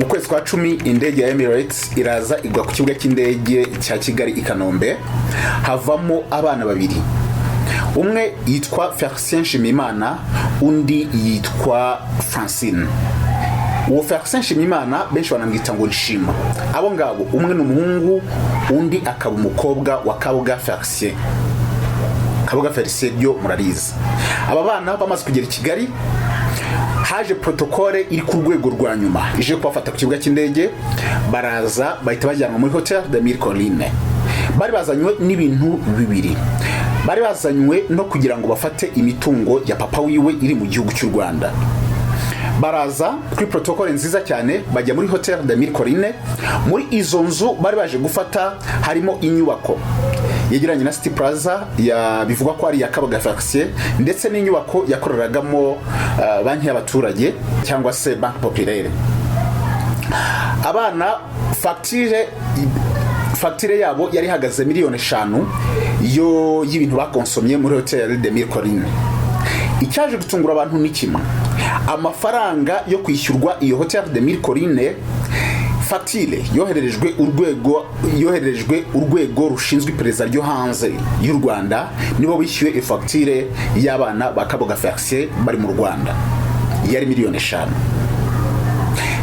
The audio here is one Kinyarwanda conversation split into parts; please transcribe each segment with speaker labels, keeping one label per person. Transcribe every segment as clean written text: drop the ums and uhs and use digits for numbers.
Speaker 1: Mu kwezi kwa 10, indege ya Emirates iraza igwa ku kibuga cy'indege cya Kigali i Kanombe, havamo abana babiri: umwe yitwa Felicien Nshimiyimana, undi yitwa Francine. Uwo Felicien Nshimiyimana benshi banamwita ngo Nshima. Abo ngabo, umwe ni umuhungu, undi akaba umukobwa wa Kabuga Felicien. Kabuga Felicien ryo murarizi. Aba bana bamaze kugera i Kigali, haje protocole iri ku rwego rwa nyuma ije kubafata ku kibuga cy'indege. Baraza, bahita bajyanwa muri Hotel de Mille Collines. Bari bazanywe n'ibintu bibiri: bari bazanywe no kugira ngo bafate imitungo ya papa wiwe iri mu gihugu cy'u Rwanda. Baraza kuri protocole nziza cyane, bajya muri Hotel de Mille Collines. Muri izo nzu bari baje gufata harimo inyubako yegeranye na City Plaza ya bivugwa ko ari iya Kabuga Felicien, ndetse n'inyubako yakoreragamo Banki y'Abaturage cyangwa se Banque Populaire. Abana, fagitire yabo yari ihagaze miliyoni 5 yo y'ibintu bakonsomye muri Hotel de Mille Collines. Icyaje gutungura abantu ni kimwe: amafaranga yo kwishyurwa iyo Hotel de Mille Collines, fagitire yohererejwe urwego rushinzwe iperereza ryo hanze y'u Rwanda, nibo bishyuye iyo fagitire y'abana ba Kabuga Felicien bari mu Rwanda, yari miliyoni 5.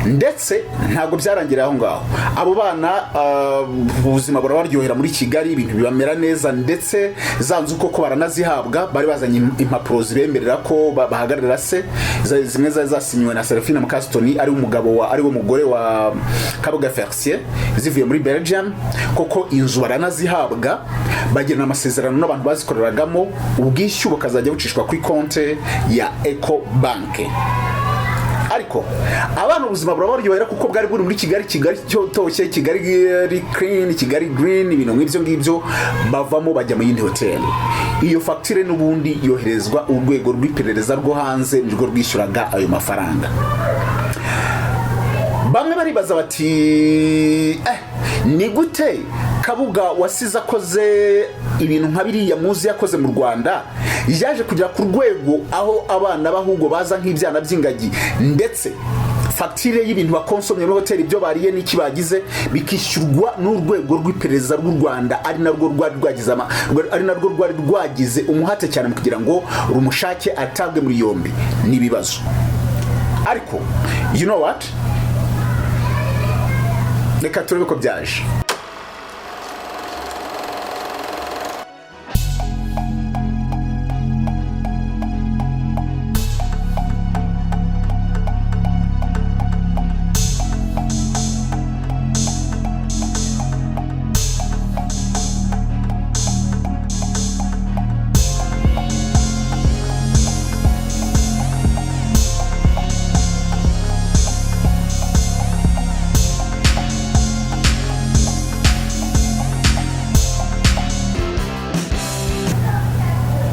Speaker 1: Ndetse ntabwo byarangiriye aho ngaho. Abo bana, ubuzima burabaryohera muri Kigali, ibintu bibamera neza, ndetse za nzu koko baranazihabwa. Bari bazanye impapuro zibemerera ko bahagararira se, zimwe zari zasinyiwe na Serafina Mukasitoni, ari umugabo wa, ari we mugore wa Kabuga Felicien, zivuye muri Belgium. Koko inzu baranazihabwa, bagirana amasezerano n'abantu bazikoreragamo, ubwishyu bukazajya bucishwa kuri konte ya Eco Bank. Ariko abana ubuzima burabaryohera kuko bwari buri muri Kigali, Kigali cyotoshye, Kigali iri clean, Kigali green, ibintu nk'ibyo ngibyo. Bavamo bajya mu yindi hoteli. Iyo fagitire n'ubundi yoherezwa urwego rw'iperereza rwo hanze, nirwo rwishyuraga ayo mafaranga. Bamwe baribaza bati: "Ni gute Kabuga wasize akoze ibintu nka biriya muzi yakoze mu Rwanda, yaje kugera ku rwego aho abana b'ahubwo baza nk'ibyana by'ingagi, ndetse fagitire y'ibintu bakonsomye muri hoteli, ibyo bariye n'iki bagize, bikishyurwa n'urwego rw'iperereza rw'u Rwanda, ari narwo rwari rwagize umuhate cyane mu kugira ngo rumushake atabwe muri yombi?" N'ibibazo. Ariko you know what, reka turebe ko byaje.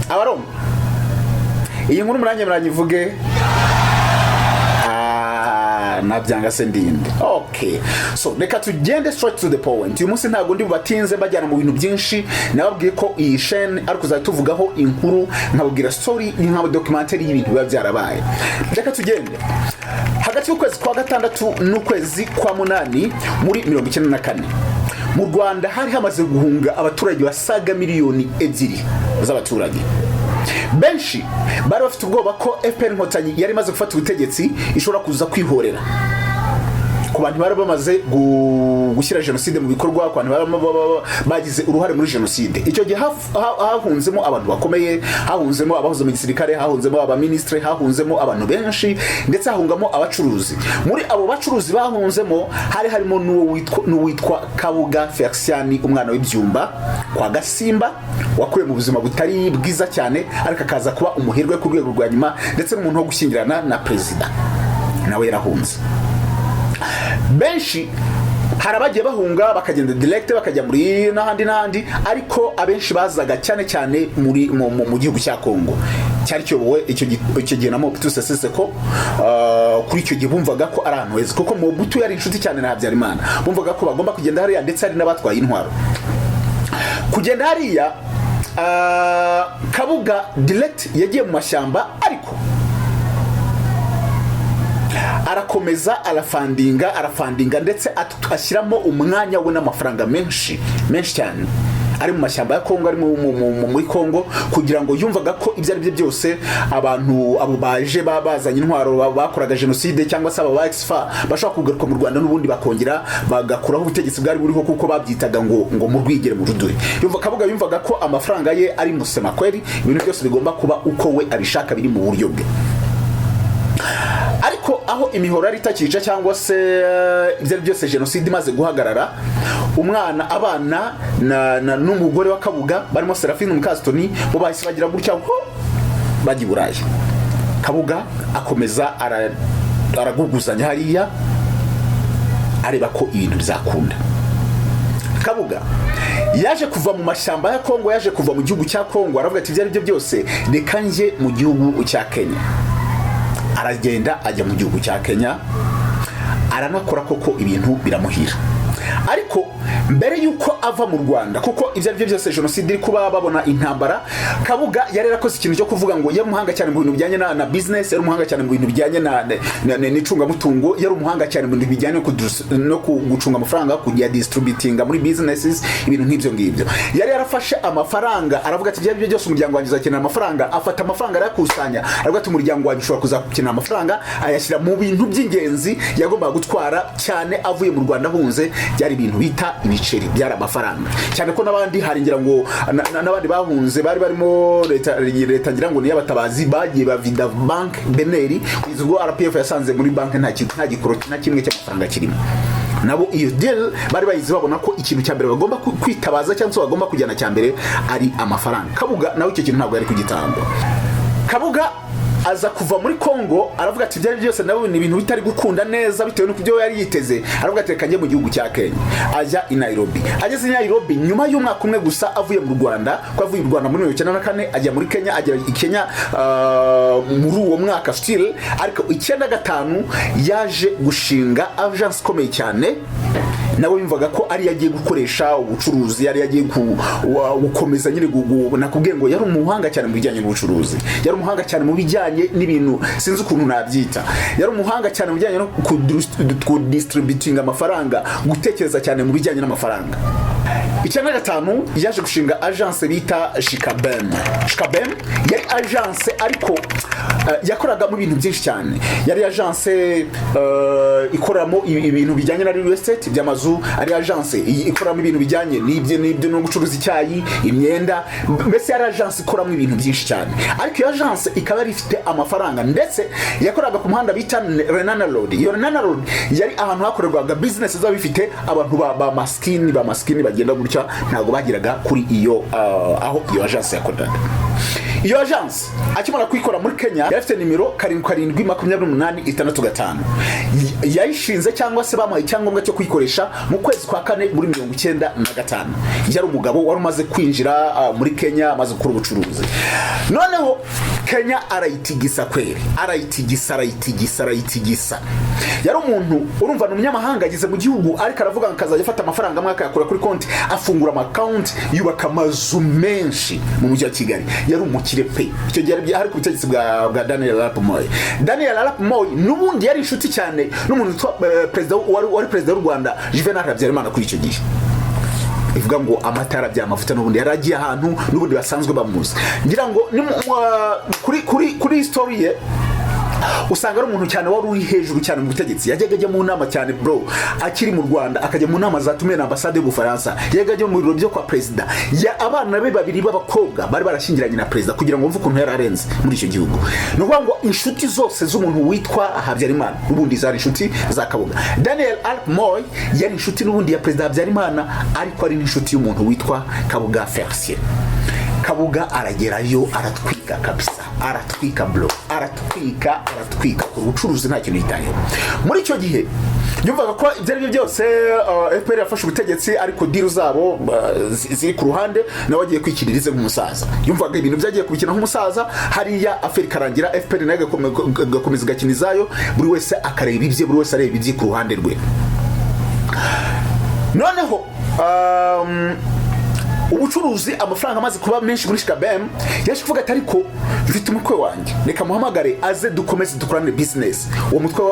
Speaker 1: Abaroma, iyi nkuru murange muranyivuge. Ah, nabyanga se ndinde? Okay, so reka tugende straight to the point. Uyu munsi ntabwo ndi bubatinze mbajyana mu bintu byinshi. Nababwiye ko iyi chaîne ari kuzajya tuvugaho inkuru, nkababwira story, nka documentary y'ibintu biba byarabaye. Reka tugende. Hagati y'ukwezi kwa gatandatu n'ukwezi kwa munani muri 94, mu Rwanda hari hamaze guhunga abaturage basaga miliyoni 2 z'abaturage. Benshi bari bafite ubwoba ko FPR Inkotanyi yari imaze gufata ubutegetsi ishobora kuza kwihorera ku bantu bari bamaze gushyira jenoside mu bikorwa, ku bantu bari bagize uruhare muri jenoside. Icyo gihe hahunzemo abantu bakomeye, hahunzemo abahoze mu gisirikare, hahunzemo abaminisitiri, hahunzemo abantu benshi, ndetse hahungamo abacuruzi. Muri abo bacuruzi bahunzemo hari harimo n'uwitwa Kabuga Felician, umwana w'ibyumba kwa Gasimba, wakuriye mu buzima butari bwiza cyane, ariko akaza kuba umuherwe ku rwego rwa nyuma, ndetse n'umuntu wo gushyingirana na perezida. Nawe yarahunze. Benshi hari abagiye bahunga bakagenda direct, bakajya muri n'ahandi n'ahandi, ariko abenshi bazaga cyane cyane muri mu gihugu cya Kongo cyari kiyobowe icyo gihe na Mobutu Sese Seko. Kuri icyo gihe bumvaga ko ari ahantu heza, kuko Mobutu yari inshuti cyane na Habyarimana. Bumvaga ko bagomba kugenda hariya, ndetse hari n'abatwaye intwaro kugenda hariya. Kabuga direct yagiye mu mashyamba, ariko Arakomeza arafundinga, arafundinga, ndetse ashyiramo umwanya we n'amafaranga menshi menshi cyane, ari mu mashyamba ya Kongo, ari muri Kongo, kugira ngo yumvaga ko ibyo ari byo byose abantu abo baje bazanye intwaro bakoraga jenoside cyangwa se aba ba ex-FAR bashobora kugaruka mu Rwanda n'ubundi bakongera bagakuraho ubutegetsi bwari buriho, kuko babyitaga ngo mu rwigere mu ruduhe. Yumva Kabuga yumvaga ko amafaranga ye ari musemakweri, ibintu byose bigomba kuba uko we abishaka, biri mu buryo bwe. Ariko aho imihoro yari itakica cyangwa se ibyo ari byose, jenoside imaze guhagarara, umwana, abana n'umugore wa Kabuga barimo Serafine Mukasitoni, bo bahise bagira gutya ho bajya i Burayi. Kabuga akomeza araguguzanya hariya, areba ko ibintu bizakunda. Kabuga yaje kuva mu mashyamba ya Kongo, yaje kuva mu gihugu cya Kongo, aravuga ati: "Ibyo ari byo byose reka njye mu gihugu cya Kenya." Aragenda ajya mu gihugu cya Kenya, aranakora koko, ibintu biramuhira. Ariko mbere y'uko ava mu Rwanda, kuko ibyo ari byo byose jenoside iri kuba, babona intambara, Kabuga yari yarakoze ikintu cyo kuvuga ngo yari umuhanga cyane mu bintu bijyanye na business, yari umuhanga cyane mu bintu bijyanye na n'icungamutungo, yari umuhanga cyane mu bintu bijyanye no gucunga amafaranga, kujya distributinga muri businesses, ibintu nk'ibyo ngibyo. Yari yarafashe amafaranga, aravuga ati: "Ibyo ari byo byose umuryango wanjye uzakenera amafaranga." Afata amafaranga arayakusanya, aravuga ati: "Umuryango wanjye ushobora kuzakenera amafaranga." Ayashyira mu bintu by'ingenzi yagombaga gutwara cyane avuye mu Rwanda ahunze, byari ibintu bita ibiceri, byari amafaranga cyane, ko n'abandi hari ngira ngo n'abandi bahunze bari barimo leta ngira ngo ni iy'abatabazi, bagiye bavida bank BNR, kugeza ubwo RPF yasanze muri banki nta kintu, nta gikoro na kimwe cy'amafaranga kirimo. Nabo iyo deal bari bayizi, babona ko ikintu cya mbere bagomba kwitabaza cyangwa se bagomba kujyana cya mbere ari amafaranga. Kabuga nawe icyo kintu ntabwo yari kugitanga. Kabuga aza kuva muri Kongo, aravuga ati: "Ibyo ari byo byose nabo ni ibintu bitari gukunda neza bitewe n'uko ibyo yari yiteze." Aravuga ati: "Reka njye mu gihugu cya Kenya." Ajya i Nairobi. Ageze i Nairobi nyuma y'umwaka umwe gusa avuye mu Rwanda, ko avuye mu Rwanda muri 94 ajya muri Kenya, agera i Kenya muri uwo mwaka still. Ariko 95 yaje gushinga agence ikomeye cyane, nawe yumvaga ko ari yagiye gukoresha ubucuruzi, yari yagiye gukomeza nyine nakubwiye ngo yari umuhanga cyane mu bijyanye n'ubucuruzi, yari umuhanga cyane mu bijyanye n'ibintu, sinzi ukuntu nabyita, yari umuhanga cyane mu bijyanye no kudistributinga amafaranga, gutekereza cyane mu bijyanye n'amafaranga. 95 yaje gushinga agence bita Shikabem. Shikabem yari agence ariko yakoragamo ibintu byinshi cyane. Yari agence ikoramo ibintu bijyanye na real estate by'amazu, ari agence ikoramo ibintu bijyanye n'ibyo no gucuruza icyayi, imyenda, mbese yari agence ikoramo ibintu byinshi cyane. Ariko iyo agence ikaba yari ifite amafaranga, ndetse yakoraga ku muhanda bita Lenana Road. Iyo Lenana Road yari ahantu hakorerwaga business zaba bifite abantu ba maskini bagenda gutya, ntabwo bageraga kuri iyo aho iyo agence yakoreraga. Iyo agence akimara kuyikora muri Kenya yari afite nimero 772865. Yayishinze cyangwa se bamuhaye icyangombwa cyo kuyikoresha mu kwezi kwa kane muri 95. Yari umugabo wari umaze kwinjira muri Kenya, amaze gukora ubucuruzi. Noneho Kenya arayitigisa kweri, arayitigisa, arayitigisa, arayitigisa. Yari umuntu, urumva ni umunyamahanga ageze mu gihugu, ariko aravuga ngo akazajya afata amafaranga amwe akayakura kuri konti, afungura amakonti, yubaka amazu menshi mu mujyi wa Kigali. Yari umukire pe. Icyo gihe hari ku butegetsi bwa Daniel Arap Moi. Daniel Arap Moi n'ubundi yari inshuti cyane n'umuntu witwa perezida wari perezida w'u Rwanda, Juvenal Habyarimana, kuri icyo gihe. Ivuga ngo amatara by'amavuta, n'ubundi yari agiye ahantu n'ubundi basanzwe bamuzi. Ngira ngo ni kuri story ye usanga ari umuntu cyane wari uri hejuru cyane mu butegetsi. Yajyaga ajya mu nama cyane bro, akiri mu Rwanda akajya mu nama zatumiwe na ambasade y'Ubufaransa, yajyaga ajya mu biro byo kwa perezida. Ya abana be babiri b'abakobwa bari barashyingiranye na perezida, kugira ngo wumve ukuntu yari arenze muri icyo gihugu. Ni ukuvuga ngo inshuti zose z'umuntu witwa Habyarimana n'ubundi zari inshuti za Kabuga. Daniel Arap Moi yari inshuti n'ubundi ya perezida Habyarimana, ariko ari n'inshuti y'umuntu witwa Kabuga Felicien. Kabuga aragerayo aratwika kabisa, aratwika bro, aratwika, aratwika ku bucuruzi, nta kintu yitayeho. Muri icyo gihe yumvaga ko ibyo ari byo byose FPR yafashe ubutegetsi, ariko deal zabo ziri ku ruhande, nawe agiye kwikiririze nk'umusaza. Yumvaga ibintu byagiye kubikina nk'umusaza hariya, affaire ikarangira, FPR nayo igakomeza igakina izayo, buri wese akareba ibye, buri wese areba ibye ku ruhande rwe. Noneho Ubucuruzi, amafaranga amaze kuba menshi muri Shikabem, yaje kuvuga ati: "Ariko mfite umukwe wanjye, reka muhamagare aze dukomeze dukorane business." Uwo mutwe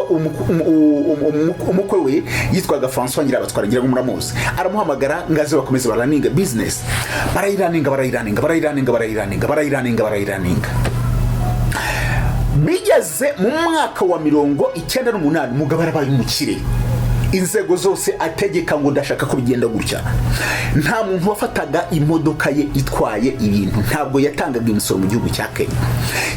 Speaker 1: umukwe we yitwaga François Ngirabatwara, ngira ngo muramuzi. Aramuhamagara ngo aze bakomeze bararunninga business. Barayirunninga, barayirunninga, barayirunninga, barayirunninga, barayirunninga, barayirunninga. Bigeze mu mwaka wa 98, umugabo arabaye umukire, inzego zose ategeka ngo ndashaka ko bigenda gutya. Nta muntu wafataga imodoka ye itwaye ibintu, ntabwo yatangaga imisoro mu gihugu cya Kenya.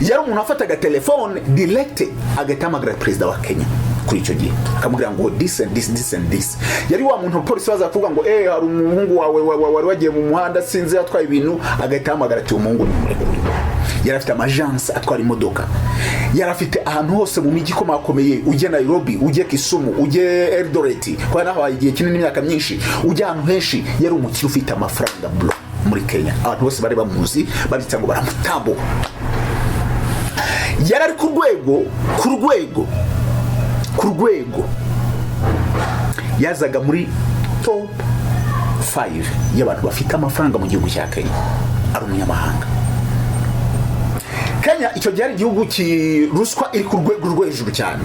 Speaker 1: Yari umuntu wafataga telefone direct, agahita ahamagara perezida wa Kenya kuri icyo gihe, akamubwira ngo this and this, this and this. Yari wa muntu polisi baza kuvuga ngo hari umuhungu wawe wari wagiye mu muhanda, sinzi, yatwaye ibintu, agahita ahamagara ati: "Umuhungu ni murekure." Yari afite amajansi atwara imodoka, yari afite ahantu hose mu mijyi ikomakomeye, ujye Nairobi, ujye Kisumu, ujye Eldoret, kuko nahabaye igihe kinini, imyaka myinshi, ujye ahantu henshi. Yari umukire ufite amafaranga, bro. Muri Kenya abantu bose bari bamuzi, babyita ngo baramutambuka. Yari ari ku rwego yazaga muri top 5 y'abantu bafite amafaranga mu gihugu cya Kenya, ari umunyamahanga. Kenya icyo gihe ari igihugu ki ruswa iri ku rwego rwo hejuru cyane.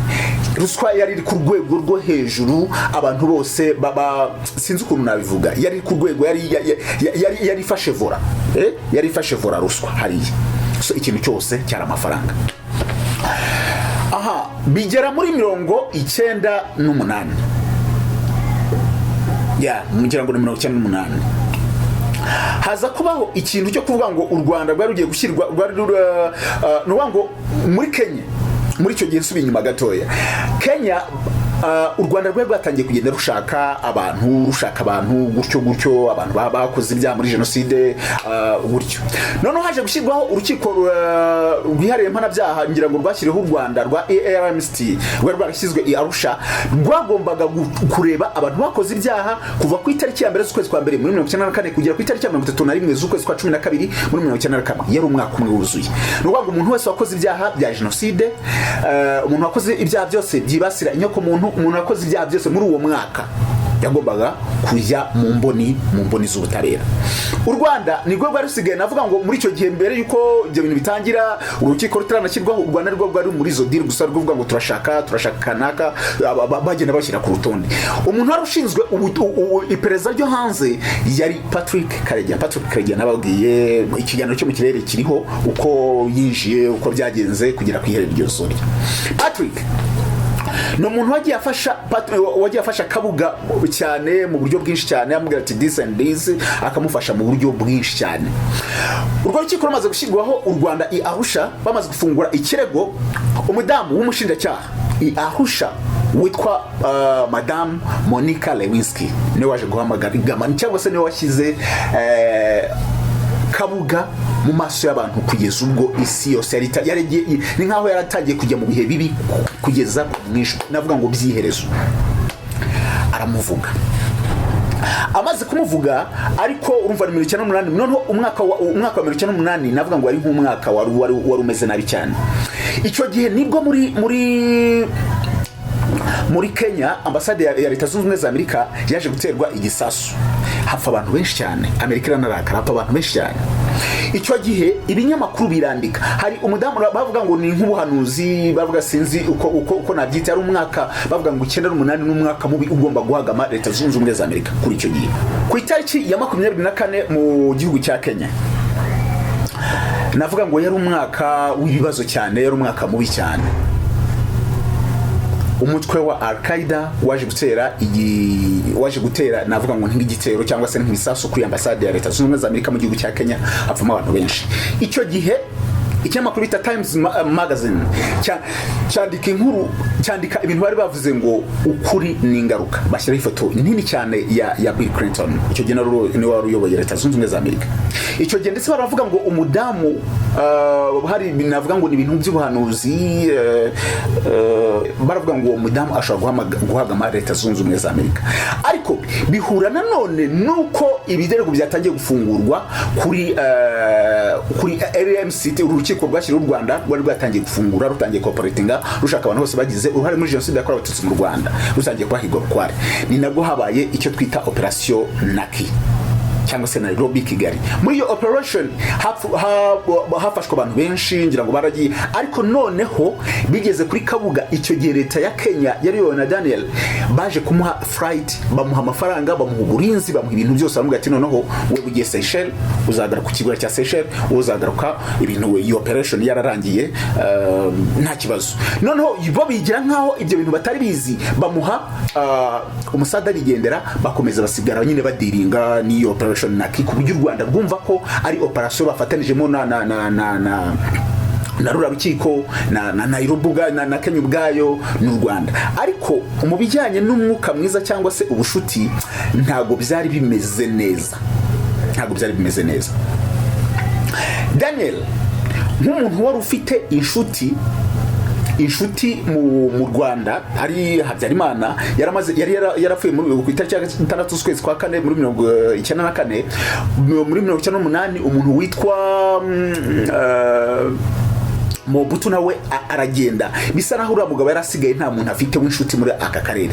Speaker 1: Ruswa yari iri ku rwego rwo hejuru, abantu bose baba, sinzi ukuntu nabivuga, yari iri ku rwego, yari ifashe volant, yari ifashe volant ruswa hariya. So ikintu cyose cyari amafaranga. Aha bigera muri 98, ya ngira ngo ni 98, haza kubaho ikintu cyo kuvuga ngo u Rwanda rwari rugiye gushyirwa, rwari ni ukuvuga ngo muri Kenya muri icyo gihe, nsubiye inyuma gatoya, Kenya, u Rwanda rwari rwatangiye kugenda rushaka abantu, rushaka abantu gutyo gutyo, abantu bakoze ibyaha muri jenoside, gutyo. Noneho haje gushyirwaho urukiko rwihariye mpanabyaha, ngira ngo rwashyiriweho u Rwanda, rwa ARMCT, rwari rwarashyizwe i Arusha. Rwagombaga kureba abantu bakoze ibyaha kuva ku itariki ya 1 z'ukwezi kwa mbere muri 94 kugera ku itariki ya 31 z'ukwezi kwa 12 muri 91. Yari umwaka umwe wuzuye. Ni ukuvuga ngo umuntu wese wakoze ibyaha bya jenoside, umuntu wakoze ibyaha byose byibasira inyokomuntu, umuntu wakoze ibyaha byose muri uwo mwaka, yagombaga kujya mu mboni z'ubutabera. U Rwanda nirwo rwari rusigaye. Navuga ngo muri icyo gihe, mbere y'uko ibyo bintu bitangira, urukiko rutaranashyirwaho, u Rwanda rwo rwari muri izo deal gusa, rwo ngo turashaka, turashaka kanaka, bagenda bashyira ku rutonde. Umuntu wari ushinzwe iperereza ryo hanze yari Patrick Karegeya. Patrick Karegeya nababwiye, ikiganiro cyo mu kirere kiriho, uko yinjiye, uko byagenze kugera ku iherezo ry'iryo zori. Patrick ni umuntu wagiye afasha Kabuga cyane mu buryo bwinshi cyane, amubwira ati this and this, akamufasha mu buryo bwinshi cyane. Urwo rukiko rumaze gushyirwaho u Rwanda i Arusha, bamaze gufungura ikirego, umudamu w'umushinjacyaha i Arusha witwa Madamu Monica Lewinsky niwe waje guhamagara igama, cyangwa se niwe washyize Kabuga mu maso y'abantu, kugeza ubwo isi yose ni nkaho yaratangiye kujya mu bihe bibi kugeza ku mwisho, navuga ngo byiherezo. Aramuvuga. Amaze kumuvuga, ariko urumva ni 98. Noneho umwaka wa 98, navuga ngo wari nk'umwaka wari umeze nabi cyane. Icyo gihe nibwo muri Kenya ambasade ya Leta Zunze Ubumwe za Amerika yaje guterwa igisasu, hapfa abantu benshi cyane. Amerika iranarakara, hapfa abantu benshi cyane. Icyo gihe ibinyamakuru birandika, hari umudamu bavuga ngo ni nk'ubuhanuzi, bavuga, sinzi uko nabyita, ari umwaka bavuga ngo 98 ni umwaka mubi ugomba guhagama Leta Zunze Ubumwe za Amerika. Kuri icyo gihe, ku itariki ya 24 mu gihugu cya Kenya, navuga ngo yari umwaka w'ibibazo cyane, yari umwaka mubi cyane. Umutwe wa Al-Qaeda waje gutera, navuga ngo nk'igitero cyangwa se nk'ibisasu kuri ambasade ya Leta Zunze Ubumwe za Amerika mu gihugu cya Kenya, hapfamo abantu benshi. Icyo gihe ikinyamakuru bita Times Magazine cyandika inkuru, cyandika ibintu bari bavuze ngo ukuri ni ingaruka, bashyiraho ifoto nini cyane ya Bill Clinton. Icyo gihe niwe wari uyoboye Leta Zunze Ubumwe za Amerika icyo gihe. Ndetse baravuga ngo umudamu, hari navuga ngo ni ibintu by'ubuhanuzi, baravuga ngo uwo mudamu ashobora guhagama Leta Zunze Ubumwe za Amerika. Ariko bihura nanone nuko ibirego byatangiye gufungurwa kuri RMCT, uru rukiko rwashyiriweho u Rwanda, rwari rwatangiye gufungura, rutangiye cooperatinga, rushaka abantu bose bagize uruhare muri jenoside yakorewe Abatutsi mu Rwanda, rutangiye kubahigwa bukware. Ni nabwo habaye icyo twita Operation Naki. Cyangwa se Nairobi, Kigali. Muri iyo operation hafashwe abantu benshi, ngira ngo baragiye. Ariko noneho bigeze kuri Kabuga, icyo gihe leta ya Kenya yari iyobowe na Daniel, baje kumuha flight, bamuha amafaranga, bamuha uburinzi, bamuha ibintu byose, baramubwira ati: "Noneho wowe ugiye Seychelles, uzagaruka ku kigo cya Seychelles, wowe uzagaruka ibintu, iyo operation yararangiye, nta kibazo." Noneho bo bigira nkaho ibyo bintu batari bizi, bamuha umusada, arigendera. Bakomeza basigara nyine badealinga n'iyo operation naki, ku buryo u Rwanda rwumva ko ari operation bafatanijemo na rura rukiko na Nairobi na Kenya ubwayo n'u Rwanda. Ariko mu bijyanye n'umwuka mwiza cyangwa se ubushuti, ntabwo byari bimeze neza, ntabwo byari bimeze neza. Daniel, nk'umuntu wari ufite inshuti mu Rwanda ari Habyarimana, yaramaze yari yarapfuye muri ku itariki ya 6 z'ukwezi kwa kane muri 94. Muri 98 umuntu witwa Mobutu nawe aragenda. Bisa naho uriya mugabo yari asigaye nta muntu afite w'inshuti muri aka karere.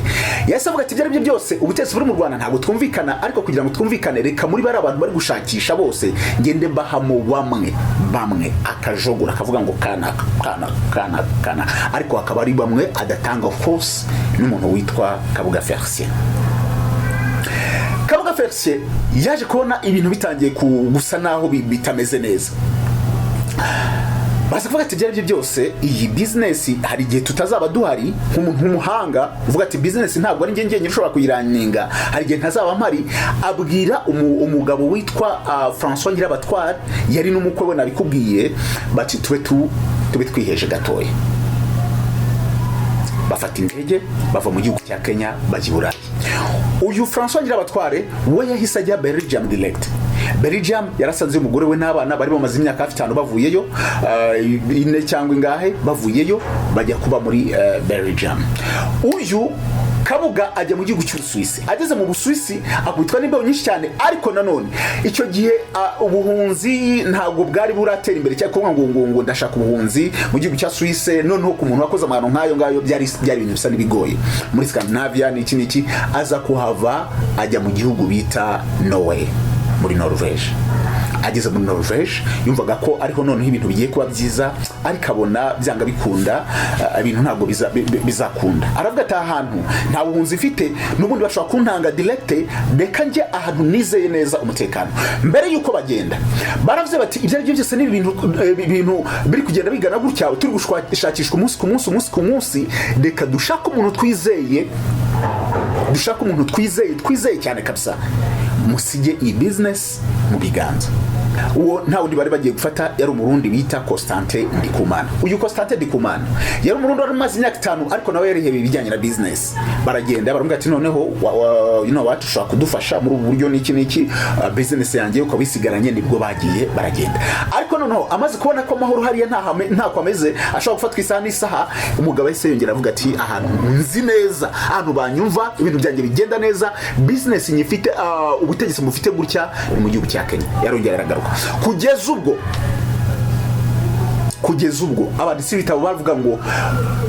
Speaker 1: Yahise avuga ati: "Ibyo ari byo byose, ubutegetsi buri mu Rwanda ntabwo twumvikana, ariko kugira ngo twumvikane, reka muri bari abantu bari gushakisha bose ngende mbahamo bamwe bamwe." Akajogora, akavuga ngo kanaka, kanaka, kanaka, kanaka, ariko hakaba ari bamwe adatanga, of course n'umuntu witwa Kabuga Felicien. Kabuga Felicien yaje kubona ibintu bitangiye gusa naho bitameze neza, baza kuvuga ati: "Ibyo ari byo byose, iyi business hari igihe tutazaba duhari." Nk'umuntu w'umuhanga uvuga ati: "Business ntabwo ari njye njyenyine ushobora kuyirunninga, hari igihe ntazaba mpari." Abwira umugabo witwa François Ngirabatware, yari n'umukwe we nabikubwiye, bati: "Tube twiheje gatoya." Bafata indege, bava mu gihugu cya Kenya, bajya i Burayi. Uyu François Ngirabatware we yahise ajya Belgium direct. Belgium yarasanze umugore we n'abana bari bamaze imyaka hafi 5 bavuyeyo, 4 cyangwa ingahe bavuyeyo, bajya kuba muri Belgium. Uyu Kabuga ajya mu gihugu cy'Ubusuwisi. Ageze mu Busuwisi akubitwa n'imbeho nyinshi cyane. Ariko nanone icyo gihe ubuhunzi ntabwo bwari buratera imbere cyangwa kuvuga ngo ndashaka ubuhunzi mu gihugu cya Suwise. Noneho ku muntu wakoze amahano nk'ayo ngayo, byari ibintu bisa n'ibigoye muri Scandinavia n'iki n'iki. Aza kuhava ajya mu gihugu bita Norway, muri Norvege. Ageze muri Norvege yumvaga ko ariho noneho ibintu bigiye kuba byiza, ariko abona byanga bikunda ibintu ntabwo bizakunda. Aravuga ati: "Aha hantu nta buhunzi mfite, n'ubundi bashobora kuntanga direct, reka njye ahantu nizeye neza umutekano." Mbere y'uko bagenda baravuze bati: "Ibyo ari byo byose, ni ibintu biri kugenda bigana gutya, turi gushakishwa umunsi ku munsi, umunsi ku munsi, reka dushake umuntu twizeye, dushake umuntu twizeye, twizeye cyane kabisa, musige iyi business mu biganza." Uwo nta wundi bari bagiye gufata, yari Umurundi bita Constantin Ndikumana. Uyu Constantin Ndikumana yari Umurundi wari umaze imyaka 5, ariko nawe yarihebeye ibijyanye na business. Baragenda baramubwira ati: "Noneho you know what, ushobora kudufasha muri ubu buryo n'iki n'iki, business yanjye ukaba uyisigaranye." Nibwo bagiye, baragenda. Ariko noneho amaze kubona ko amahoro hariya ntako ameze, ashobora gufatwa isaha n'isaha, umugabo yahise yongera avuga ati: "Ahantu nzi neza, ahantu banyumva, ibintu byanjye bigenda neza, business nyifite, ubutegetsi mufite gutya, ni mu gihugu cya Kenya." Yarongera aragaruka. Kugeza ubwo abanditsi b'ibitabo bavuga ngo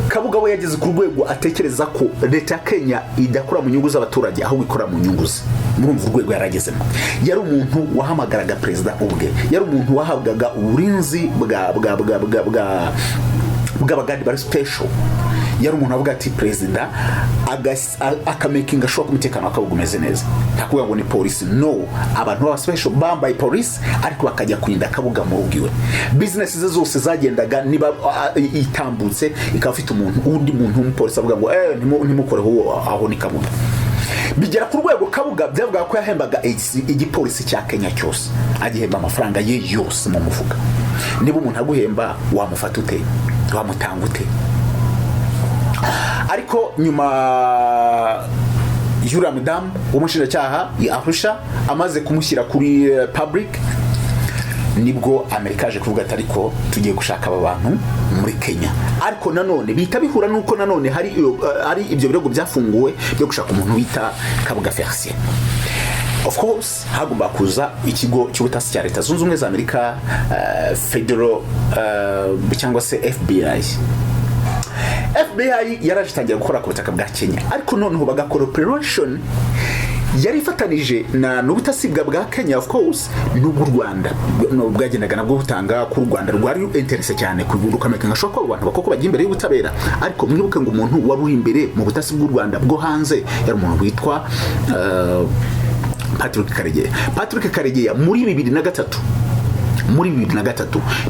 Speaker 1: Kabuga we yageze ku rwego atekereza ko leta ya Kenya idakora mu nyungu z'abaturage, ahubwo ikora mu nyungu ze. Murumva urwego yaragezemo. Yari umuntu wahamagaraga perezida ubwe, yari umuntu wahabwaga uburinzi bwa bw'abagadi bari special, yari umuntu avuga ati perezida akamakinga sure ko umutekano wa Kabuga umeze neza. Nta kuvuga ngo ni polisi, no, abantu baba special bambaye polisi, ariko bakajya kurinda Kabuga mu rugo iwe. Business ze zose zagendaga, niba itambutse ikaba afite umuntu, undi muntu w'umupolisi avuga ngo: "Ntimukoreho aho, ni Kabuga." Bigera ku rwego Kabuga byavugaga ko yahembaga igipolisi cya Kenya cyose, agihemba amafaranga ye yose mu mufuka. Niba umuntu aguhemba, wamufata ute? Wamutanga ute? Ariko nyuma y'uriya mudamu w'umushinjacyaha i Arusha amaze kumushyira kuri public, nibwo Amerika yaje kuvuga ati: "Ariko tugiye gushaka aba bantu muri Kenya." Ariko nanone bihita bihura nuko nanone hari ibyo birego byafunguwe byo gushaka umuntu bita Kabuga Felicien. Of course hagomba kuza ikigo cy'ubutasi cya Leta Zunze Ubumwe za Amerika, federal cyangwa se FBI. FBI yaraje itangira gukora ku butaka bwa Kenya, ariko noneho bagakora operation. Yari ifatanije na n'ubutasi bwa Kenya, of course, n'ubw'u Rwanda. No, bwagendaga nabwo butanga ku Rwanda rwari intéressé cyane rukameka nka ko abo bantu bakoko bagiye imbere y'ubutabera. Ariko mwibuke ngo umuntu wari uri imbere mu butasi bw'u Rwanda bwo hanze yari umuntu witwa Patrick Karegeya. Patrick Karegeya muri 2003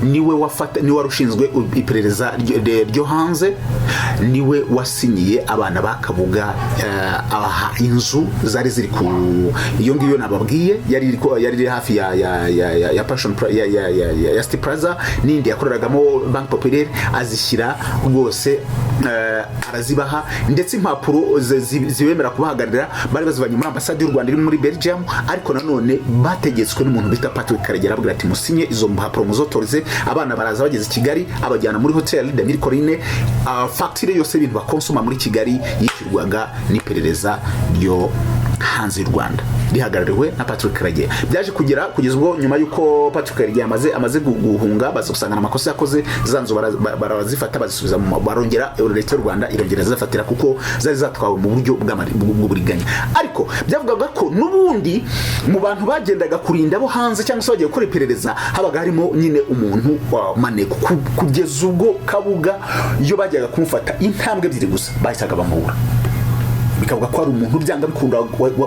Speaker 1: niwe wafata, niwe wari ushinzwe iperereza ryo hanze, niwe wasinyiye abana ba Kabuga, abaha inzu zari ziri ku iyo ngiyo nababwiye, yari iri hafi ya Passion ya City Plaza n'indi yakoreragamo Banque Populaire, azishyira rwose, arazibaha. Ndetse impapuro zibemera kubahagararira bari bazivanye muri ambasade y'u Rwanda iri muri Belgium. Ariko nanone bategetswe n'umuntu bita Patrick Karegeya, arababwira ati: "Musinye izo mpapuro, muzotorize." Abana baraza, bageze i Kigali abajyana muri Hotel de Mille Collines. Fagitire yose y'ibintu bakonsoma muri Kigali yishyurwaga n'iperereza ryo hanze y'u Rwanda rihagarariwe na Patrick Karegeya. Byaje kugera kugeza ubwo nyuma y'uko Patrick Karegeya amaze guhunga, baza gusanga amakosa yakoze, za nzu barazifata, bazisubiza barongera, leta y'u Rwanda irongera zifatira kuko zari zatwawe mu buryo bw'uburiganya. Ariko byavugaga ko n'ubundi mu bantu bagendaga kurinda abo hanze cyangwa se bagiye gukora iperereza habaga harimo nyine umuntu wa maneko, kugeza ubwo Kabuga iyo bajyaga kumufata, intambwe ebyiri gusa bahitaga bamubura. Bikavuga ko hari umuntu byanga bikunda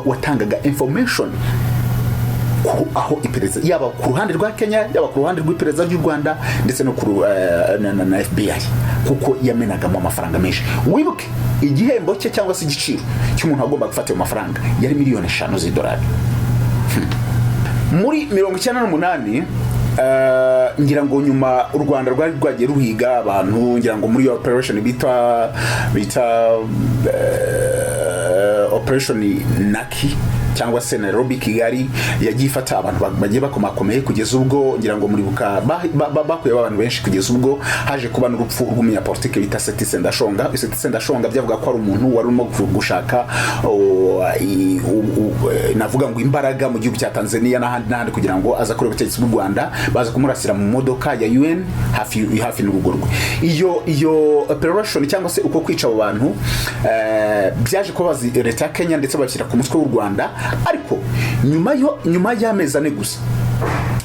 Speaker 1: watangaga information ku aho iperereza, yaba ku ruhande rwa Kenya, yaba ku ruhande rw'iperereza ry'u Rwanda, ndetse no ku ru- eh, na, na, na FBI, kuko yamenagamo amafaranga menshi. Wibuke igihembo cye cyangwa se igiciro cy'umuntu wagomba gufata ayo mafaranga yari miliyoni 5 z'idolari. Muri 98, ngira ngo nyuma u Rwanda rwari rwagiye ruhiga abantu, ngira ngo muri operation bita operation Naki cyangwa se Nairobi Kigali, yagiye ifata abantu bagiye bakomakomeye, kugeza ubwo ngira ngo muribuka bakuyeho abantu benshi, kugeza ubwo haje kuba n'urupfu rw'umunyapolitike bita Seth Sendashonga. Seth Sendashonga byavuga ko ari umuntu wari urimo gushaka navuga ngo imbaraga mu gihugu cya Tanzania n'ahandi n'ahandi kugira ngo aze akore ubutegetsi bw'u Rwanda. Baza kumurasira mu modoka ya UN hafi n'urugo rwe. Iyo operation cyangwa se uko kwica abo bantu, byaje kuba bazi leta ya Kenya ndetse babishyira ku mutwe w'u Rwanda. Ariko nyuma y'amezi 4 gusa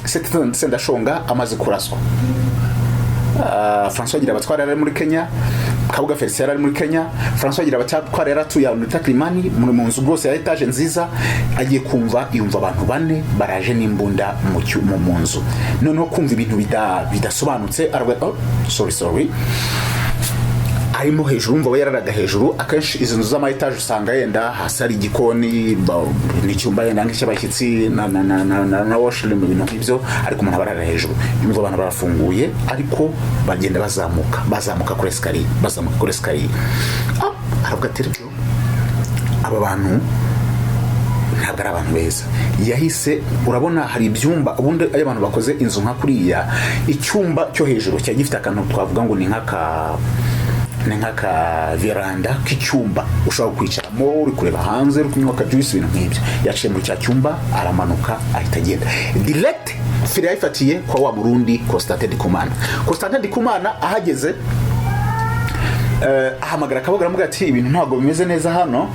Speaker 1: Seth Sendashonga amaze kuraswa, François Ngirabatware yari ari muri Kenya, Kabuga Felicien yari ari muri Kenya. François Ngirabatware yari atuye ahantu bita Kilimani mu nzu rwose ya étage nziza. Agiye kumva yumva abantu bane baraje n'imbunda mu nzu. Noneho kumva ibintu bidasobanutse, aravuga: "Oh, sorry, sorry." Arimo hejuru, umva we yararaga hejuru. Akenshi izi nzu z'ama étage usanga yenda hasi hari igikoni n'icyumba yenda nk'icy'abashyitsi na washroom, ibintu nk'ibyo, ariko umuntu aba arara hejuru. Yumva abantu barafunguye, ariko bagenda bazamuka, bazamuka kuri escalier, bazamuka kuri escalier. Ah, aravuga ati: "Rero aba bantu ntabwo ari abantu beza." Yahise, urabona hari ibyumba, ubundi iyo abantu bakoze inzu nka kuriya, icyumba cyo hejuru cyari gifite akantu twavuga ngo ni nk'aka veranda k'icyumba ushobora kwicaramo uri kureba hanze, uri kunywa akajuice, ibintu nk'ibyo. Yaciye muri cya cyumba, aramanuka, ahita agenda direct. Fire yayifatiye kwa wa Murundi Constantin Ndikumana. Constantin Ndikumana ahageze, ahamagara Kabuga, aramubwira ati: "Ibintu ntabwo bimeze neza hano."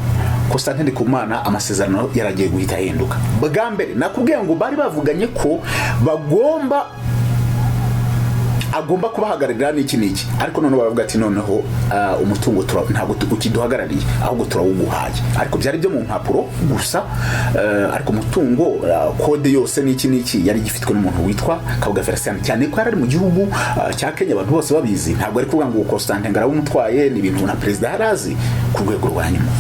Speaker 1: Constantin Ndikumana amasezerano yaragiye guhita ahinduka. Bwa mbere nakubwiye ngo bari bavuganye ko bagomba agomba kubahagararira n'iki n'iki, ariko noneho baravuga ati: "Noneho umutungo ntabwo ukiduhagarariye, ahubwo turawuguhaye." Ariko byari byo mu mpapuro gusa, ariko umutungo, code yose n'iki n'iki yari gifitwe n'umuntu witwa Kabuga Felicien, cyane ko yari ari mu gihugu cya Kenya, abantu bose babizi. Ntabwo ari kuvuga ngo Constantin ngarawumutwaye, ni ibintu na perezida yari azi ku rwego rwa nyuma.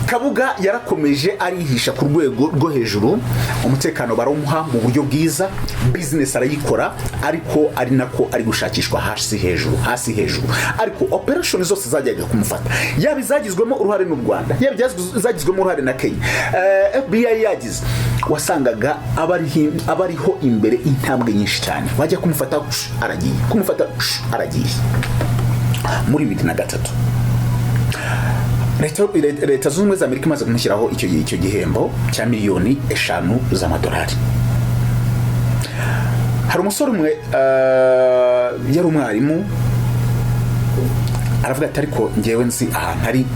Speaker 1: Kabuga yarakomeje arihisha ku rwego rwo hejuru, umutekano barawumuha mu buryo bwiza, business arayikora, ariko ari nako ari gushakishwa hasi hejuru, hasi hejuru. Ariko operation zose zajyaga kumufata, yaba izagizwemo uruhare n'u Rwanda, yaba izagizwemo uruhare na Kenya, FBI yagize, wasangaga abariho imbere intambwe nyinshi cyane. Wajya kumufata aragiye, kumufata aragiye. Muri 2003 Leta Zunze Ubumwe za Amerika imaze kumushyiraho icyo gihembo cya miliyoni 5 z'amadolari, hari umusore umwe, yari umwarimu, aravuga ati: "Ariko ngewe nzi ahantu hari."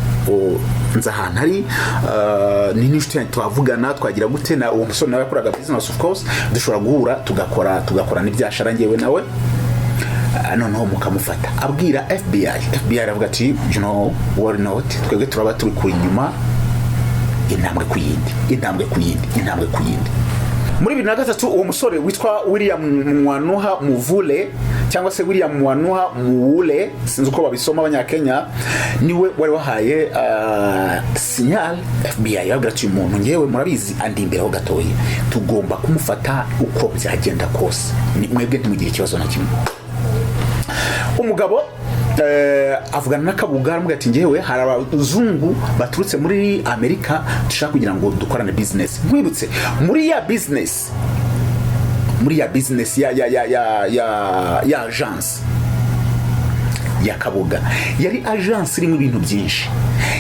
Speaker 1: Nzi ahantu ari, ni n'inshuti yanjye, twavugana, twagira gute na uwo musore. Nawe yakoraga business, of course dushobora guhura, tugakora n'ibyashara njyewe nawe. Noneho mukamufata. Abwira FBI, FBI aravuga ati: "You know, worry not, twebwe turaba turi kuri inyuma, intambwe ku yindi, intambwe ku yindi, intambwe ku yindi." Muri 2003, uwo musore witwa William Mwanuha Muvule, cyangwa se William Mwanuha Muwule, sinzi uko babisoma, abanyakenya, niwe wari wahaye signal FBI, yababwira ati: "Uyu muntu ngewe murabizi andi imbere ho gatoya, tugomba kumufata uko byagenda kose. Mwebwe ntimugire ikibazo na kimwe." Umugabo avugana na Kabuga, aramubwira ati: "Ngewe hari abazungu baturutse muri Amerika dushaka kugira ngo dukorane business." Nkwibutse, muri ya business ya agence ya Kabuga, yari agence irimo ibintu byinshi.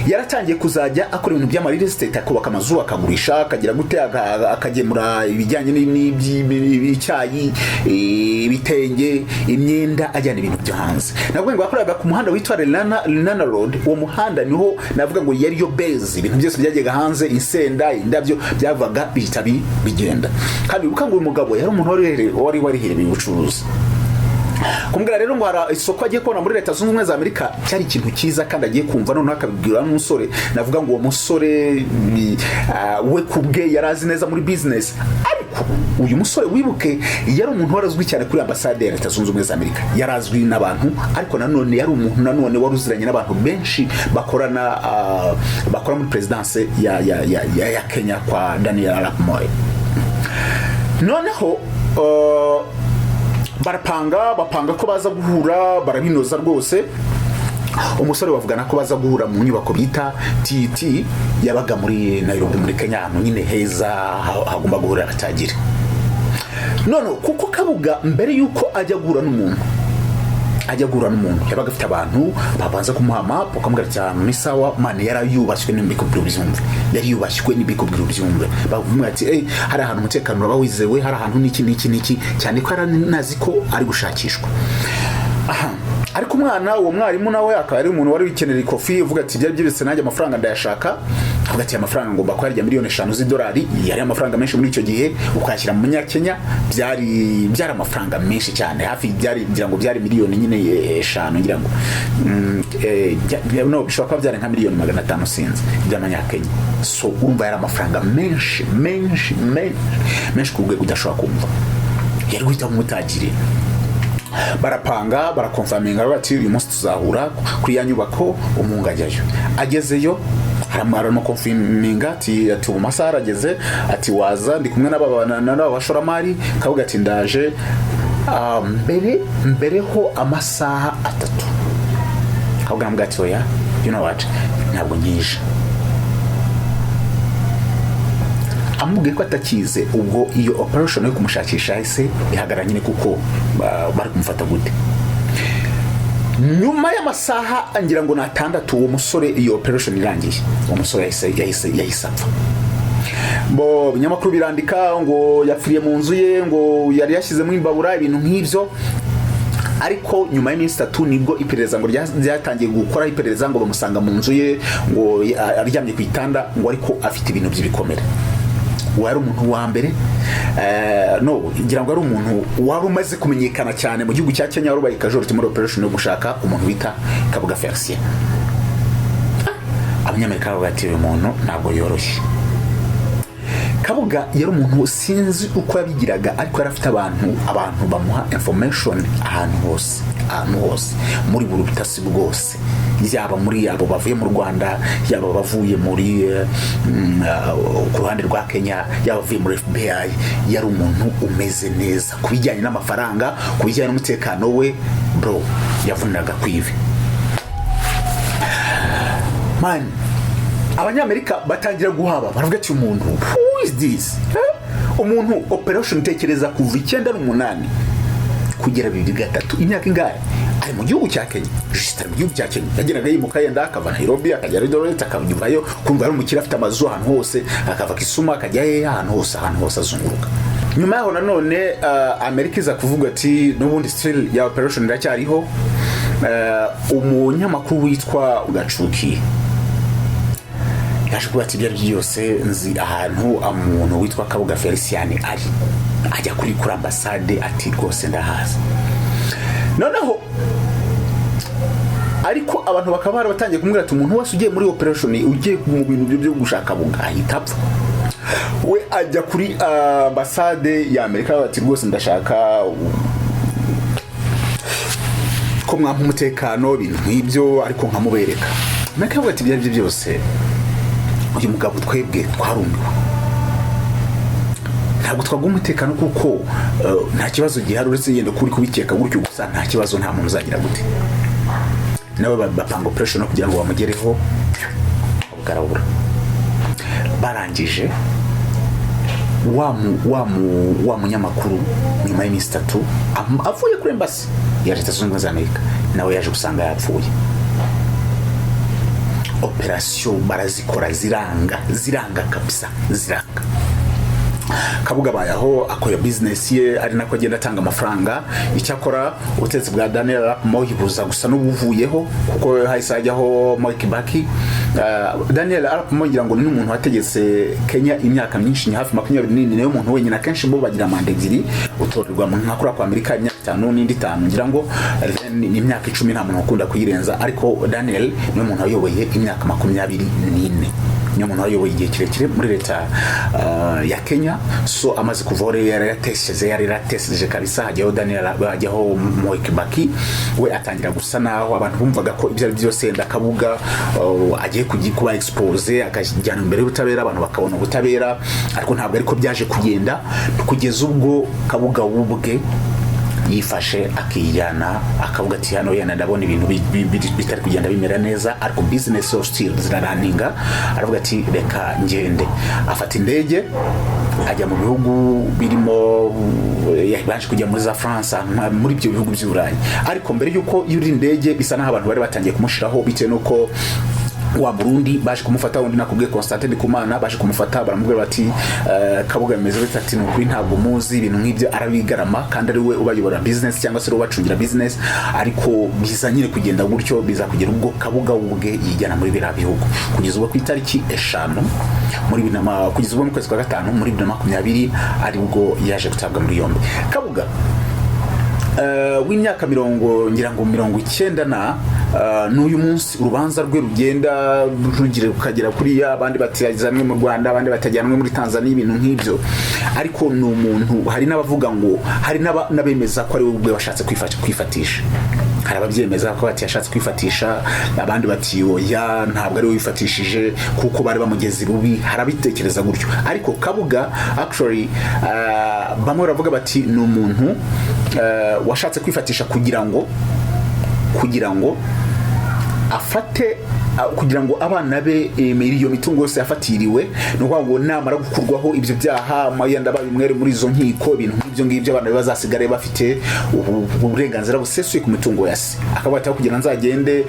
Speaker 1: Yaratangiye kuzajya akora ibintu by'ama real estate, akubaka amazu, akagurisha, akagira gute, akagemura ibijyanye n'icyayi, ibitenge, imyenda, ajyana ibintu byo hanze. Navuga ngo yakoraga ku muhanda witwa Lenana Road. Uwo muhanda niho navuga ngo yari yo base, ibintu byose byajyaga hanze, insenda, indabyo, byavaga bihita bigenda. Kandi wibuka ngo uyu mugabo yari umuntu wari warihereye ubucuruzi. Kumbwira rero ngo hari isoko agiye kubona muri Leta Zunze Ubumwe za Amerika cyari ikintu cyiza, kandi agiye kumva noneho akabibwira n'umusore. Navuga ngo uwo musore we ku bwe yari azi neza muri business. Ariko uyu musore, wibuke, yari umuntu wari azwi cyane kuri ambasade ya Leta Zunze Ubumwe za Amerika, yari azwi n'abantu, ariko nanone yari umuntu nanone wari uziranye n'abantu benshi bakorana, bakora muri perezidanse ya Kenya kwa Daniel Arap Moi. Noneho barapanga, bapanga ko baza guhura, barabinoza rwose. Umusore bavugana ko baza guhura mu nyubako bita TT, yabaga muri Nairobi, muri Kenya, ahantu nyine heza hagomba guhurira abatagire. None kuko Kabuga mbere y'uko ajya guhura n'umuntu yabaga afite abantu babanza kumuha map, bakamubwira ati: "Ahantu ni sawa." Man, yari yubashywe n'ibikubwira ubyumve, yari yubashywe n'ibikubwira ubyumve. Bavuga ati: "Hey, hari ahantu umutekano uraba wizewe, hari ahantu n'iki n'iki n'iki," cyane ko yari anazi ko ari gushakishwa. Aha ariko umwana, uwo mwarimu nawe akaba ari umuntu wari wikenera ikofi, uvuga ati: "Byari byibitse, nanjye amafaranga ndayashaka." Avuga ati: "Amafaranga ngomba kuyarya." Miliyoni 5 z'idolari yari amafaranga menshi muri icyo gihe, ukayashyira mu munyakenya byari amafaranga menshi cyane, hafi byari, ngira ngo byari miliyoni nyine 5, ngira ngo no bishobora kuba byari nka miliyoni 500, sinzi, by'amanyakenya. So urumva yari amafaranga menshi, menshi, menshi, menshi ku rwego udashobora kumva. Yari guhita umutagire. Barapanga, baraconfirminga, bati: "Uyu munsi tuzahura kuri ya nyubako." Umuhungu ajyayo, agezeyo aramuconfirminga ati: "Ubu masaha arageze," ati: "Waza, ndi kumwe n'aba bashoramari." Kabuga ati: "Ndaje." Mbere ho amasaha 3, Kabuga aramubwira ati: "Oya, you know what, ntabwo nkije." Amubwiye ko atakize, ubwo iyo operation yo kumushakisha yahise ihagarara nyine, kuko bari kumufata gute? Nyuma y'amasaha ngira ngo ni 6, uwo musore, iyo operation irangiye, uwo musore yahise apfa. Bo ibinyamakuru birandika ngo yapfiriye mu nzu ye, ngo yari yashyizemo imbabura, ibintu nk'ibyo. Ariko nyuma y'iminsi 3 nibwo iperereza ngo ryatangiye gukora iperereza, ngo bamusanga mu nzu ye, ngo aryamye ku gitanda, ngo ariko afite ibintu by'ibikomere. Wari umuntu wa mbere, no ngira ngo ari umuntu wari umaze kumenyekana cyane mu gihugu cya Kenya, wari ubaye casualty muri operation yo gushaka umuntu bita Kabuga Felicien. Abanyamerika bavuga ati: "Uyu muntu ntabwo yoroshye." Kabuga yari umuntu, sinzi uko yabigiraga, ariko yari afite abantu bamuha information ahantu hose, ahantu hose, muri buri butasi bwose, yaba muri abo bavuye mu Rwanda, yaba bavuye muri ku ruhande rwa Kenya, yaba abavuye muri FBI. Yari umuntu umeze neza ku bijyanye n'amafaranga, ku bijyanye n'umutekano we, bro, yavuniraga ku ivi. Man, Abanyamerika batangira guhaba, baravuga ati: "Umuntu, who is this?" Eh? Umuntu operation, tekereza, kuva 98 kugera 2003, imyaka ingahe ari mu gihugu cya Kenya? Just ari mu gihugu cya Kenya, yageraga yimuka, yenda akava Nairobi akajya Eldoret, akavayo, kumva ari umukire, afite amazu ahantu hose, akava Kisumu akajya hehe, ahantu hose, ahantu hose azunguruka. Nyuma yaho nanone Amerika iza kuvuga ati n'ubundi still ya operation iracyariho. Umunyamakuru witwa Gacuki Yaje kuba ati: "Ibyo ari byo byose, nzi ahantu umuntu witwa Kabuga Felicien ari." Ajya kuri ambasade, ati: "Rwose ndahazi." Noneho ariko abantu bakaba barabatangiye kumubwira ati: "Umuntu wese ugiye muri operation, ugiye mu bintu byo gushaka Kabuga, ahita apfa." We ajya kuri ambasade ya Amerika, ati: "Rwose ndashaka ko mwampa umutekano," ibintu nk'ibyo, ariko nkamubereka. Amerika yavuga ati: "Ibyo ari byo byose, uyu mugabo twebwe twarumiwe, ntabwo twaguha umutekano kuko nta kibazo gihari uretse yenda kuri kubikeka gutyo gusa. Nta kibazo, nta muntu uzagira gute." Nawe bapanga operation kugira ngo bamugereho, bugarabura. Barangije, wa munyamakuru, nyuma y'iminsi 3 avuye kuri embassy ya Leta Zunze Ubumwe za Amerika, nawe yaje gusanga yapfuye. Operation barazikora, ziranga, ziranga kabisa, ziranga. Kabuga abaye aho akora business ye, ari nako agenda atanga amafaranga. Icyakora ubutegetsi bwa Daniel Arap Moi buza gusa n'ubuvuyeho, kuko hahise hajyaho Moi Kibaki. Daniel Arap Moi, ngira ngo ni n'umuntu wategetse Kenya imyaka myinshi, ni hafi 24. Niwe muntu wenyine. Akenshi bo bagira manda ebyiri, utorerwa nka kuriya kwa Amerika, imyaka 5 n'indi 5, ngira ngo ni imyaka 10, nta muntu ukunda kuyirenza. Ariko Daniel niwe muntu wayoboye imyaka 24, niyo muntu wayoboye igihe kirekire muri leta ya Kenya. So amaze kuvaho rero, yari yaratesheje kabisa. Hajyaho Daniel, hajyaho Moi Kibaki. We atangira gusa naho abantu bumvaga ko ibyo ari byose yenda Kabuga agiye kuba expose, akajyana imbere y'ubutabera, abantu bakabona ubutabera. Ariko ntabwo ariko byaje kugenda, kugeza ubwo Kabuga ubwe yifashe akijyana, akavuga ati: "Hano yenda ndabona ibintu bitari kugenda bimera neza, ariko business so still zirarunninga." Aravuga ati: "Reka ngende." Afata indege ajya mu bihugu birimo, yabanje kujya muri za France, muri ibyo bihugu by'Uburayi. Ariko mbere y'uko yurira indege, bisa n'aho abantu bari batangiye kumushiraho, bitewe n'uko wa Burundi baje kumufata, undi nakubwiye, Constantin Ndikumana, baje kumufata, baramubwira bati: "Kabuga bimeze bite?" Ati: "Ni ukuri ntabwo muzi." Ibintu nk'ibyo arabigarama, kandi ari we ubayobora business cyangwa se ari we ubacungira business. Ariko biza nyine kugenda gutyo, biza kugera ubwo Kabuga ubwe yijyana muri biriya bihugu, kugeza ubwo ku itariki 5 muri bibiri na ma- kugeza ubwo mu kwezi kwa gatanu muri 2020 aribwo yaje gutabwa muri yombi. Kabuga w'imyaka mirongo, ngira ngo 90 na n'uyu munsi urubanza rwe rugenda rugira rukagera kuriya, abandi batajyanwe mu Rwanda, abandi batajyanwe muri Tanzania, ibintu nk'ibyo. Ariko ni umuntu, hari n'abavuga ngo hari n'abemeza ko ari we ubwe washatse kwifatisha. Hari ababyemeza ko bati yashatse kwifatisha, abandi bati: "Oya, ntabwo ari we wifatishije kuko bari bamugeze bubi." Hari abitekereza gutyo. Ariko Kabuga actually, bamwe baravuga bati ni umuntu washatse kwifatisha kugira ngo afate, kugira ngo abana be iyo mitungo yose yafatiriwe, ni ukuvuga ngo namara gukurwaho ibyo byaha, yenda abaye umwere muri izo nkiko, ibintu nk'ibyo ngibyo, abana be bazasigare bafite uburenganzira busesuye ku mitungo ya se. Akaba ati: "Aho kugira nzagende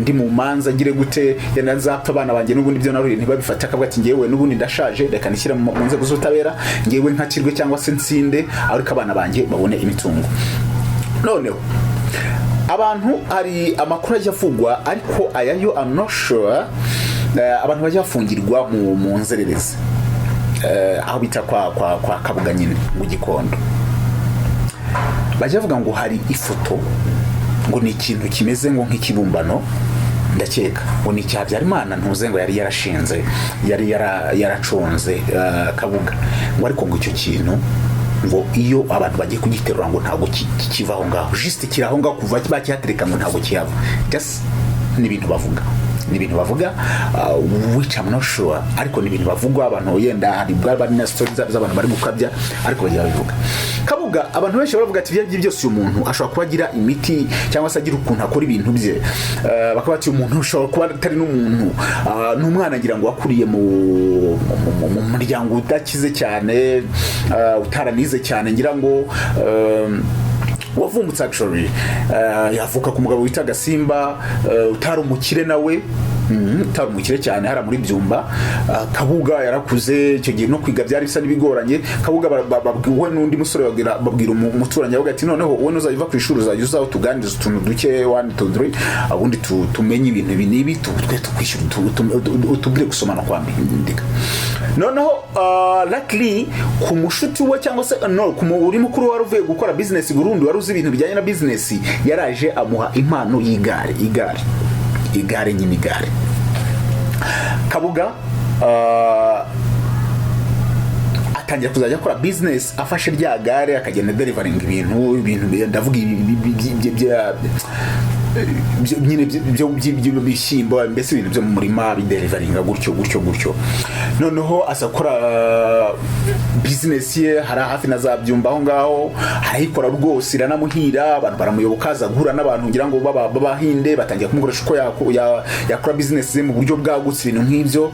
Speaker 1: ndi mu manza, ngire gute, yenda nzapfa, abana banjye n'ubundi ibyo naruhiye ntibabifate." Akavuga ati: "Ngewe n'ubundi ndashaje, reka nishyire mu nzego z'ubutabera, ngewe nkakirwe cyangwa se nsinde, ariko abana banjye babone imitungo." Noneho abantu, hari amakuru ajya avugwa, ariko aya yo I'm not sure, abantu bajya bafungirwa mu nzererezi, aho bita kwa Kabuga nyine mu Gikondo, bajya bavuga ngo hari ifoto, ngo ni ikintu kimeze ngo nk'ikibumbano, ndakeka ngo ni icya Habyarimana, ntuze ngo yari yarashinze, yari yaraconze Kabuga, ngo ariko ngo icyo kintu, ngo iyo abantu bagiye kugiterura, ngo ntabwo kiva aho ngaho, juste kiri aho ngaho kuva bakihatereka, ngo ntabwo kihava. Just ni ibintu bavuga, ni ibintu bavuga, which I'm not sure, ariko ni ibintu bavugwa. Abantu yenda hari bwa bari na stories z'abantu bari gukabya, ariko bagira babivuga. Kabuga, abantu benshi baravuga ati: "Ibyo byose, uyu muntu ashobora kuba agira imiti cyangwa se agira ukuntu akora ibintu bye." Bakaba bati: "Umuntu ushobora kuba atari n'umuntu, ni umwana ngira ngo wakuriye mu muryango udakize cyane, utaranize cyane, ngira ngo wavumbutse actually, yavuka ku mugabo wita Gasimba, utari umukire nawe." Utari umukire cyane hariya muri Byumba. Kabuga yarakuze, icyo gihe no kwiga byari bisa n'ibigoranye. Kabuga babwiwe n'undi musore, babwira umuturanyi, avuga ati: "Noneho wowe nuzajya uva ku ishuri, uzajya uzaho tuganiriza utuntu duke, one two three, ubundi tumenye ibintu ibi n'ibi, twe tukwishyura, utubwire gusoma no kwandika." Noneho luckily ku mushuti we, cyangwa se no ku uri mukuru wari uvuye gukora business i Burundi, wari uzi ibintu bijyanye na business, yaraje amuha impano y'igare, igare, igare nyine, igare. Kabuga atangira kuzajya akora business afashe rya gare, akagenda delivering ibintu, ndavuga nyine by'ibishyimbo, mbese ibintu byo mu murima, bideliveringa gutyo gutyo gutyo. Noneho aza gukora business ye hari hafi na za Byumba aho ngaho, arayikora rwose iranamuhira, abantu baramuyoboka. Aza guhura n'abantu ngira ngo b'Abahinde, batangira kumukoresha uko yakora business ze mu buryo bwagutse, ibintu nk'ibyo.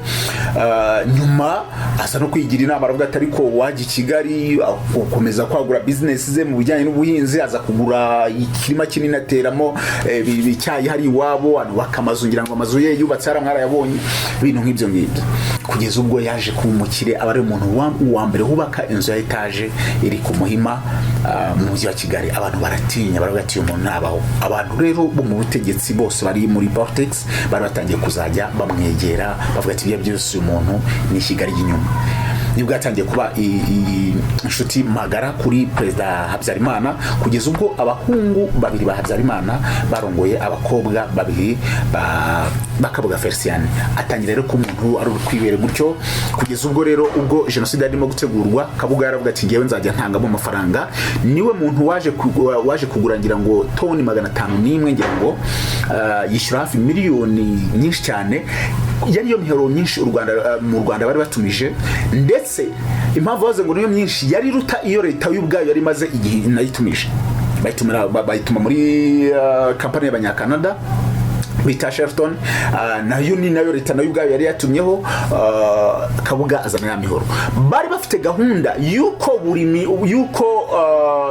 Speaker 1: Nyuma aza no kwigira inama, aravuga ati: "Ariko wajya i Kigali," akomeza kwagura business ze mu bijyanye n'ubuhinzi, aza kugura ikirima kinini ateramo icyayi hari iwabo, anubaka amazu, ngira ngo amazu ye yubatse hariya mwarayabonye, ibintu nk'ibyo ngibyo, kugeza ubwo yaje kuba umukire, aba ari umuntu wa mbere wubaka inzu ya etaje iri ku Muhima, mu mujyi wa Kigali. Abantu baratinya, baravuga ati: "Uyu muntu ntabaho." Abantu rero bo mu butegetsi bose bari muri politics bari batangiye kuzajya bamwegera, bavuga ati: "Ibyo byose, uyu muntu ni ishyiga ry'inyuma." Nibwo yatangiye kuba inshuti magara kuri Perezida Habyarimana, kugeza ubwo abahungu babiri ba Habyarimana barongoye abakobwa babiri ba Kabuga Felicien. Atangira rero kuba umuntu ari kwibere gutyo, kugeza ubwo rero ubwo jenoside yarimo gutegurwa, Kabuga yaravuga ati: "Ngewe nzajya ntangamo amafaranga." Niwe muntu waje kugura ngira ngo toni 501, ngira ngo yishyura hafi miliyoni nyinshi cyane, yari yo mihoro myinshi u Rwanda, mu Rwanda bari batumije. Ndetse impamvu bavuze ngo niyo myinshi, yari iruta iyo leta y'ubwayo yari imaze igihe nayitumije. Bayituma muri kampani y'Abanyakanada bita Shelton, nayo ni nayo leta nayo ubwayo yari yatumyeho. Kabuga azana ya mihoro. Bari bafite gahunda yuko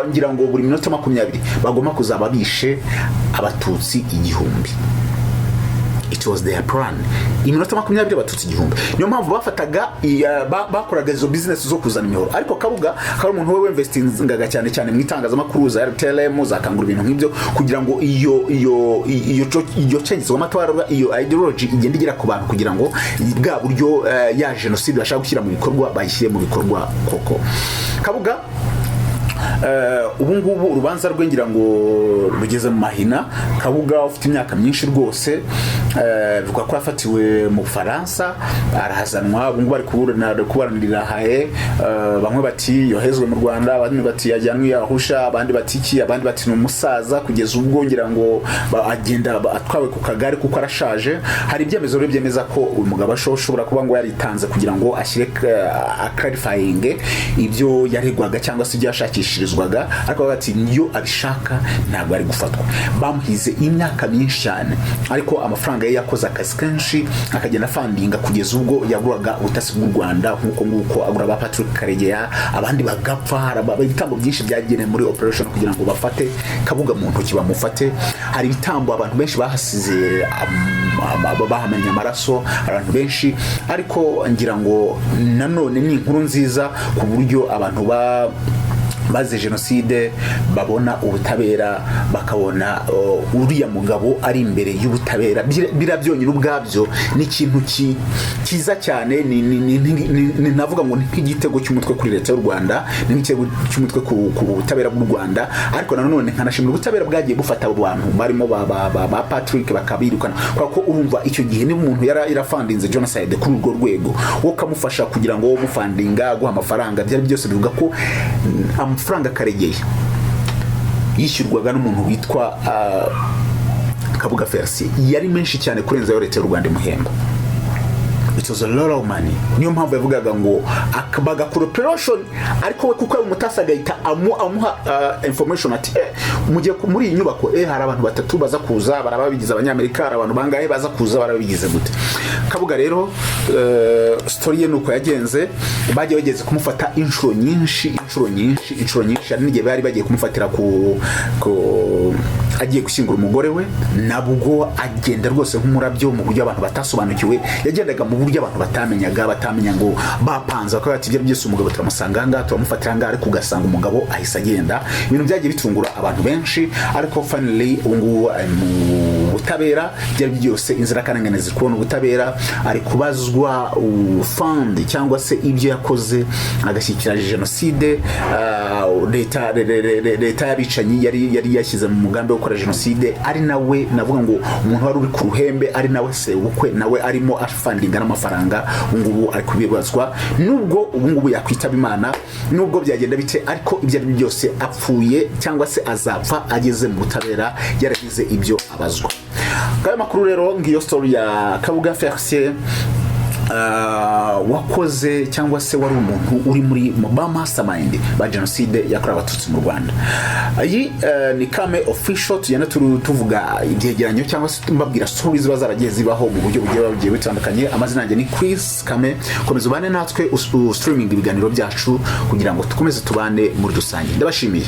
Speaker 1: ngira ngo buri minota 20 bagomba kuzaba bishe Abatutsi 1000. It was their plan, iminota 20 Abatutsi 1000. Niyo mpamvu bafataga bakoraga izo business zo kuzana imihoro. Ariko Kabuga akaba ari umuntu we winvestingaga cyane cyane mu itangazamakuru, za RTLM, za Kangura, ibintu nk'ibyo, kugira ngo iyo cengezamatwara, iyo ideology igende igera ku bantu, kugira ngo bwa buryo ya jenoside bashaka gushyira mu bikorwa bayishyire mu bikorwa koko. Kabuga ubu ngubu urubanza rwe ngira ngo rugeze mu mahina. Kabuga ufite imyaka myinshi rwose, bivugwa ko yafatiwe mu Bufaransa arahazanwa, ubu ngubu ari kuburanira haye. Bamwe bati yohezwe mu Rwanda, abandi bati yajyanwe i Arusha, abandi bati iki, abandi bati ni umusaza, kugeza ubwo ngira ngo agenda atwawe ku kagare kuko arashaje. Hari ibyemezo rero byemeza ko uyu mugabo ashobora kuba ngo yaritanze kugira ngo ashyire aclarifying ibyo yaregwaga cyangwa se ibyo yashakishirizwaga, ariko bavuga ati niyo abishaka ntabwo ari gufatwa. Bamuhize imyaka myinshi cyane, ariko amafaranga ye yakoze akazi kenshi, akagenda afundinga kugeza ubwo yaguraga ubutasi bw'u Rwanda, nk'uko nguko agura ba Patrick Karegeya, abandi bagapfa. Hari ibitambo byinshi byagenewe muri operation kugira ngo bafate Kabuga mu ntoki, bamufate. Hari ibitambo, abantu benshi bahasize bahamennye amaraso, abantu benshi. Ariko ngira ngo nanone ni inkuru nziza ku buryo abantu ba bazize jenoside babona ubutabera, bakabona uriya mugabo ari imbere y'ubutabera. Biriya byonyine ubwabyo ni ikintu cyiza cyane. Navuga ngo ni nk'igitego cy'umutwe kuri leta y'u Rwanda, ni nk'igitego cy'umutwe ku butabera bw'u Rwanda. Ariko nanone nkanashimira ubutabera bwagiye bufata abo bantu barimo ba Patrick, bakabirukana, kubera ko urumva icyo gihe niba umuntu yarafundinze genocide kuri urwo rwego, wowe ukamufasha kugira ngo umufundinga aguha amafaranga, byari byose bivuga ko amafaranga Karegeya yishyurwaga n'umuntu witwa Kabuga Felicien yari menshi cyane kurenza ayo leta y'u Rwanda imuhemba. It was a lot of money. Niyo mpamvu yavugaga ngo bagakora operation, ariko we kuko ari umutasi agahita amuha information ati: "Mugiye muri iyi nyubako, hari abantu batatu baza kuza baraba bigize Abanyamerika, hari abantu bangahe baza kuza baraba bigize gute." Kabuga rero story ye nuko yagenze. Bagiye bageze kumufata inshuro nyinshi, inshuro nyinshi, inshuro nyinshi. Hari n'igihe bari bagiye kumufatira ku Agiye gushyingura umugore we, nabwo agenda rwose nk'umurabyo mu buryo abantu batasobanukiwe. Yagendaga mu buryo abantu batamenyaga, batamenya ngo bapanze bakavuga ati: "Ibyo byose umugabo turamusanga ahangaha, turamufatira ahangaha," ariko ugasanga umugabo ahise agenda. Ibintu byagiye bitungura abantu benshi, ariko finally ubu ngubu ari mu butabera. Ibyo ari byo byose, inzirakarengane ziri kubona ubutabera. Ari kubazwa fund cyangwa se ibyo yakoze agashyigikira jenoside, leta y'abicanyi yari yashyize mu mugambi wo gukora jenoside, ari nawe navuga ngo umuntu wari uri ku ruhembe, ari nawe sebukwe, nawe arimo afundinga n'amafaranga. Ubu ngubu ari kubibazwa. Nubwo ubu ngubu yakwitaba Imana, nubwo byagenda bite, ariko ibyo ari byo byose apfuye cyangwa se azapfa ageze mu butabera, yaragize ibyo abazwa. Ngayo makuru rero, ngiyo story ya Kabuga Felicien, wakoze cyangwa se wari umuntu uri muri ba mastermind ba jenoside yakorewe Abatutsi mu Rwanda. Iyi ni Kame Official. Tugenda tuvuga ibyegeranyo cyangwa se mbabwira stories ziba zaragiye zibaho mu buryo bugiye butandukanye. Amazina yanjye ni Chris Kame. Komeza ubane natwe, streaming ibiganiro byacu kugira ngo dukomeze tubane muri rusange. Ndabashimiye.